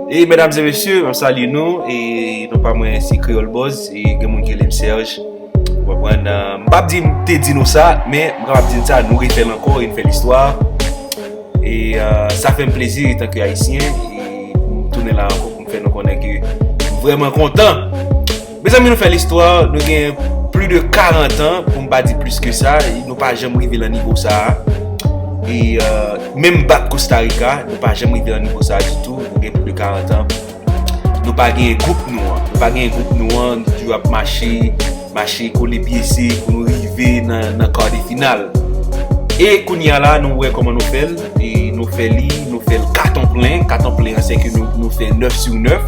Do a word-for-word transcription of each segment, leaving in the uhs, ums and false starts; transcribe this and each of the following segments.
E medam e mesye, m ap salye nou. E non pa mwen se Kreyòl Buzz. E gen moun ki rele m Serge. Ou konprann? Euh, m p ap di m te di nou sa, men m kapab di n sa, nou refè l ankò e n fè listwa. E euh, sa fè m plezi etanke Ayisyen. E m tounen la ankò pou m fè nou konnen ke m vrèman kontan. Mezanmi, nou fè listwa, nou gen plis de karant an, pou m pa di plis ke sa, e nou pa janm rive nan nivo sa a. E euh, menm bat Costa Rica, nou pa janm rive nan nivo sa a ditou, nou gen plis de karant an. Nou pa gen gwoup nou an, nou pa gen gwoup nou an, nou toujou ap mache, mache kole pye se pou nou rive nan, nan kar de final. E kounye a la, nou wè kòman nou fè l, e nou fè li, nou fè l katon plen, katon plen an, se ke nou, nou fè nèf sou nèf,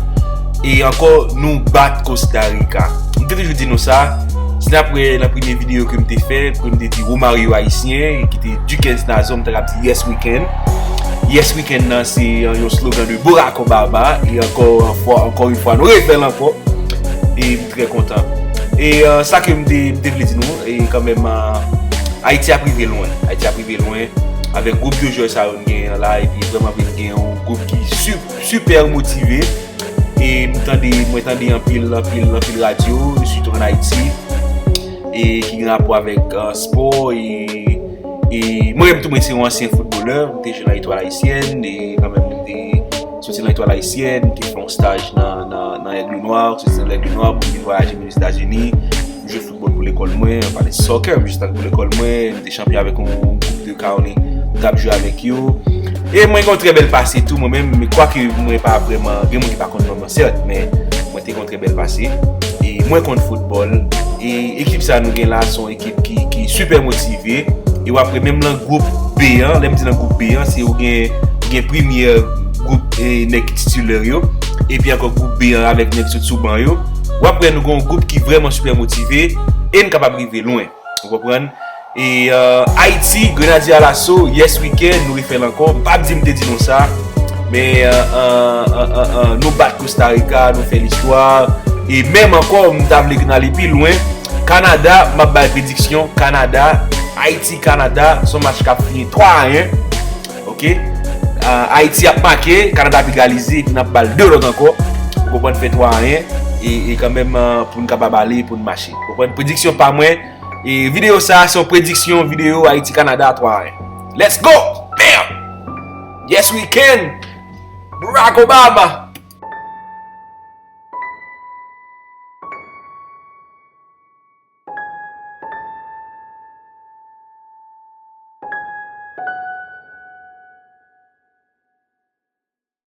e ankò nou bat Costa Rica. M te toujou di nou sa, si n ap wè nan premye videyo ke m te fè, ke m te di Romario Ayisyen, ki te Duckens Nazon, m te ap di Yes We Can. Yes We Can nan se euh, yon slogan de Barack Obama, e ankò yon fwa, ankò yon fwa, nou refè l ankò. E m trè kontan. E euh, sa ke m te, m te vle di nou, e kanmenm, euh, Ayiti ap rive lwen. Ayiti ap rive lwen avèk gwoup de jwè sa yo n genyen an la, epi vrèman vin gen yon gwoup ki su- super motive. E m tande, mwen tande anpil, anpil, anpil radyo, sitou ann Ayiti, e ki gen rapò avèk euh, spò, e, e mwen menm tou, mwen se yon ansyen foutbolè, m te jwe nan Etwal Ayisyèn, e kanmenm m te soti nan Etwal Ayisyèn, m te fè yon staj nan, nan, nan Aigle Noir, soti nan Aigle Noir pou m vin vwayaje vin Ozetazini, m jwe foutbòl pou lekòl mwen, ann pale soccer, m jwe soccer pou lekòl mwen, m te chanpyon avèk yon gwoup de Kaole, m t ap jwe avèk yo. E mwen gen yon trè bèl pase tou, mwen menm, men kwake mwen pa vrèman, gen moun ki pa konn non mwen, sèt, men mwen te gen yon trè bèl pase. E mwen konn foutbòl, e ekip sa nou gen la, se yon ekip ki, ki super motive. E w ap wè menm nan gwoup B an, lè m di nan gwoup B an, se ou gen, gen premye gwoup e nèg ki titilè yo, epi ankò gwoup B an avèk nèg sot sou ban yo. W ap wè nou gen yon gwoup ki vrèman super motive, e n kapab rive lwen. Ou konprann? E euh, Ayiti, Grenadye Alaso, Yes We Can, nou refè l ankò. M p ap di m te di nou sa, men euh, euh, euh, euh, euh, nou bat Costa Rica, nou fè listwa. E menm ankò, m ta vle n ale pi lwen. Kanada, m ap bay prediksyon. Kanada, Ayiti, Kanada, se yon match k ap fini twa a yen. Ok? Euh, Ayiti ap make, Kanada ap egalize, epi n ap ba l de lòt ankò. Ou konprann, fè twa a yen. E, e kanmenm, euh, pou n kapab ale, pou n mache. Ou konprann? Prediksyon pa mwen, e videyo sa a se yon prediksyon videyo Ayiti Kanada twa a yen. Let's go! Bam! Yes we can! Barack Obama!